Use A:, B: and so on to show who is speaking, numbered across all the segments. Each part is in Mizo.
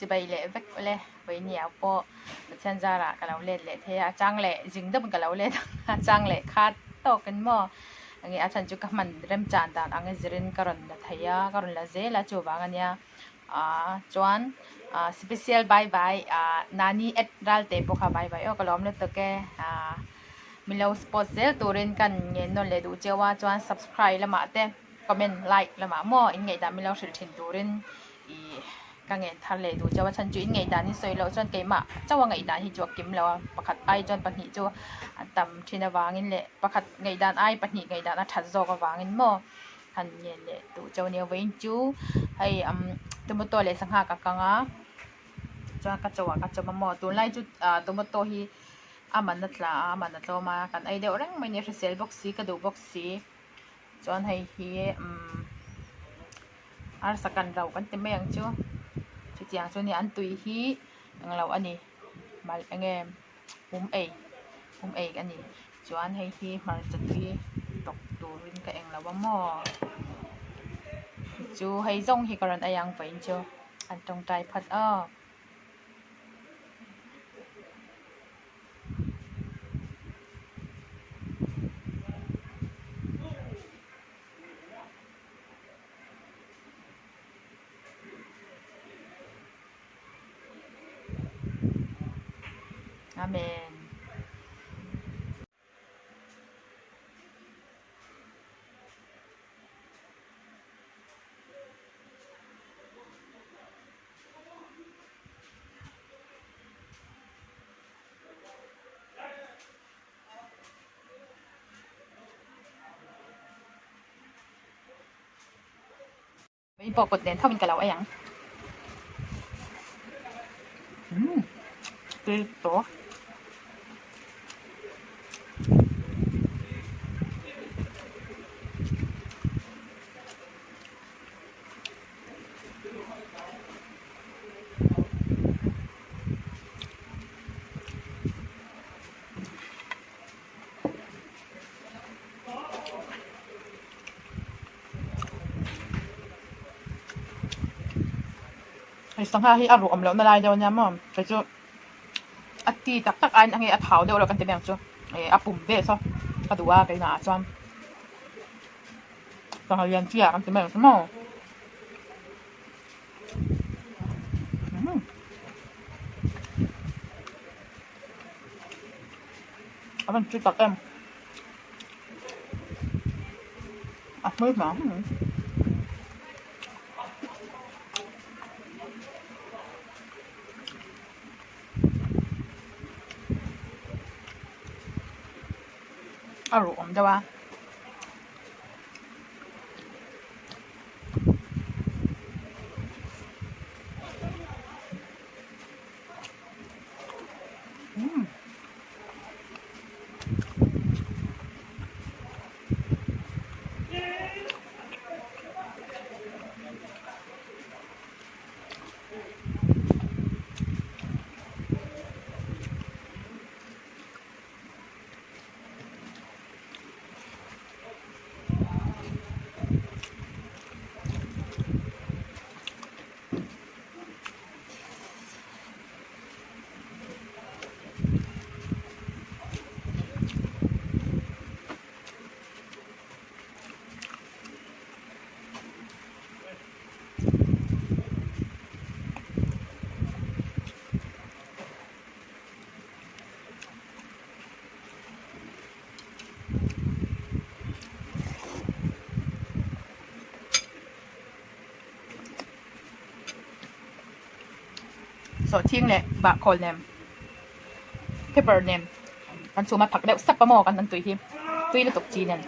A: Chibai leh vek ule Vawinia pawh Pathian zarah ka lo let leh thei a, a chang leh zing deuhin ka lo let ang a, a chang leh khat tawkin maw enge a chhan chu ka hman remchan dan ang e zirin ka rawn la thei a, ka rawn la zel a chuvang ania ah chuan ah special bye bye ah Nani at Ralte pawh kha bye bye aw ka lawm lutuk e ah milo support zel turin kan ngen nawn leh duh cheu a chuan subscribe lamah te comment like lamah maw in ngaihdan milo hrilh thin turin ih ka ngen thar leh duh chauh a chhan chu in ngaihdan in sawi loh chuan keimah chauh a ngaihdan hi chu a kim lo a pakhat ai chuan pahnih chu a tam thin avangin leh pakhat ngaihdan ai pahnih ngaihdan a that zawk avangin maw han ngen leh duh chauh a nia vawiin chu hei umm tomato leh sangha ka kang a chuan ka chauh ah ka chawm a maw tunlai chu ah tomato hi a man a tla a a man a tlawm a kan ei deuh reng mai a nia hrisel bawk si ka duh bawk si. Chuan hei hi umm arsa kan rauh kan ti mai ang chu chutiang chu nia an tui hi englo a ni mal enge um ei um ei a ni chuan hei hi hmarcha tui tawk turin ka englo a maw chu hei zawng hi ka rawn ei ang vawiin chu an tawngtai phat aw. Amen. In pawh kut nen tho in ka lo ei ang. Umm tui tawh. Hei sangha hi a ruh awm lohna lai deuh ania maw kei chu a ti tak tak aiin a nge a thau deuh lo kan ti mai ang chu ih a pum vel saw ka duh a keimah ah chuan sangha lian chi ah kan ti mai ang chu maw. A van chu tak em a hmui hma hmui a ruh awm deuh a. Sawhthing leh bahkhawl nem pepper nem kan chhum a thak deuh sap a maw kan tui hi tui lutuk chi nen.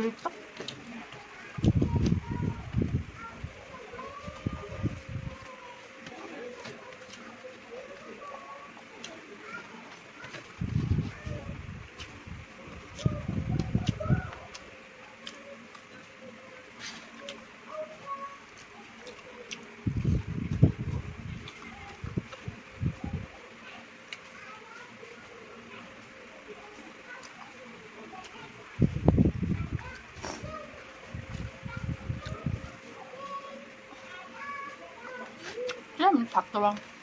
A: Tui tak. Tlem in thak deuh a.